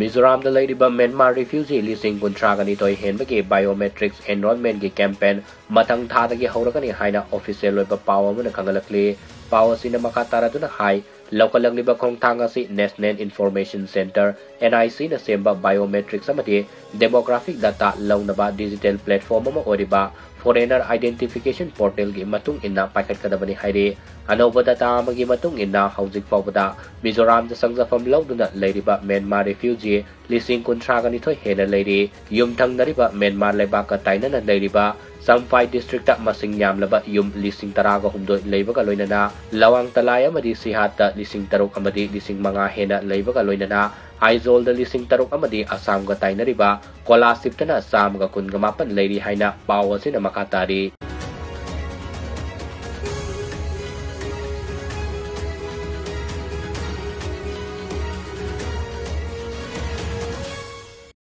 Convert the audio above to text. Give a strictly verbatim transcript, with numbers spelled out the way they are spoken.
ꯃꯤꯖꯣꯔꯥꯝꯗ ꯂꯩꯔꯤꯕ Myanmar refugee ꯂꯤꯁꯤꯡ ꯀꯨꯟꯊ꯭ꯔꯥꯒ ꯅꯤꯊꯣꯏ ꯍꯦꯟꯕꯒꯤ ꯕꯥꯏꯑꯣꯃꯦꯇ꯭ꯔꯤꯛꯁ ꯑꯦꯟꯔꯣꯜꯃꯦꯟꯒꯤ ꯀꯦꯝꯄꯦꯟ ꯃꯊꯪ ꯊꯥꯗꯒꯤ ꯍꯧꯔꯒꯅꯤ ꯍꯥꯏꯅ ꯑꯣꯐꯤꯁꯤꯌꯦꯜ ꯑꯣꯏꯕ ꯄꯥꯎ ꯑꯃꯅ ꯈꯪꯍꯜꯂꯛꯂꯤ꯫ ꯄꯥꯎ ꯑꯁꯤꯅ ꯃꯈꯥ ꯇꯥꯔꯗꯨꯅ ꯍꯥꯏ, ꯂꯧꯈꯠꯂꯛꯂꯤꯕ ꯈꯣꯡꯊꯥꯡ ꯑꯁꯤ National Information Centre, N I C, ꯅ ꯁꯦꯝꯕ ꯕꯥꯏꯑꯣꯃꯦꯇ꯭ꯔꯤꯛꯁ ꯑꯃꯗꯤ ꯗꯦꯃꯣꯒ꯭ꯔꯥꯐꯤꯛ ꯗꯥꯇꯥ ꯂꯧꯅꯕ ꯗꯤꯖꯤꯇꯦꯜ ꯄ꯭ꯂꯦꯠꯐꯣꯔꯝ ꯑꯃ ꯑꯣꯏꯔꯤꯕ ꯐꯣꯔꯦꯅꯔ ꯑꯥꯏꯗꯦꯟꯇꯤꯐꯤꯀꯦꯁꯟ ꯄꯣꯔꯇꯦꯜꯒꯤ ꯃꯇꯨꯡ ꯏꯟꯅ ꯄꯥꯏꯈꯠꯀꯗꯕꯅꯤ ꯍꯥꯏꯔꯤ꯫ ꯑꯅꯧꯕ ꯗꯥꯇꯥ ꯑꯃꯒꯤ ꯃꯇꯨꯡ ꯏꯟꯅ ꯍꯧꯖꯤꯛ ꯐꯥꯎꯕꯗ ꯃꯤꯖꯣꯔꯥꯝꯗ ꯆꯪꯖꯐꯝ ꯂꯧꯗꯨꯅ ꯂꯩꯔꯤꯕ ꯃ꯭ꯌꯥꯟꯃꯥꯔ ꯔꯤꯐ꯭ꯌꯨꯖꯤ ꯂꯤꯁꯤꯡ ꯀꯨꯟꯊ꯭ꯔꯥꯒ ꯅꯤꯊꯣꯏ ꯍꯦꯟꯅ ꯂꯩꯔꯤ꯫ ꯌꯨꯝꯊꯪꯅꯔꯤꯕ ꯃ꯭ꯌꯥꯟꯃꯥꯔ ꯂꯩꯕꯥꯛꯀ ꯇꯥꯏꯅꯅ ꯂꯩꯔꯤꯕ ꯆꯝꯐꯥꯏ ꯗꯤꯁꯇ꯭ꯔꯤꯛꯇ ꯃꯁꯤꯡ ꯌꯥꯝꯂꯕ ꯌꯨꯝ ꯂꯤꯁꯤꯡ ꯇꯔꯥꯒ ꯍꯨꯝꯗꯣꯏ ꯂꯩꯕꯒ ꯂꯣꯏꯅꯅ ꯂꯋꯥꯡ ꯇꯂꯥꯏ ꯑꯃꯗꯤ ꯁꯤꯍꯥꯠꯇ ꯂꯤꯁꯤꯡ ꯇꯔꯨꯛ ꯑꯃꯗꯤ ꯂꯤꯁꯤꯡ ꯃꯉꯥ ꯍꯦꯟꯅ ꯂꯩꯕꯒ ꯂꯣꯏꯅꯅ ꯑꯥꯏꯖꯣꯜꯗ ꯂꯤꯁꯤꯡ ꯇꯔꯨꯛ ꯑꯃꯗꯤ ꯑꯁꯥꯝꯒ ꯇꯥꯏꯅꯔꯤꯕ ꯀꯣꯂꯥꯁꯤꯞꯇꯅ ꯆꯥꯝꯃꯒ ꯀꯨꯟꯒ ꯃꯥꯄꯟ ꯂꯩꯔꯤ ꯍꯥꯏꯅ ꯄꯥꯎ ꯑꯁꯤꯅ ꯃꯈꯥ ꯇꯥꯔꯤ꯫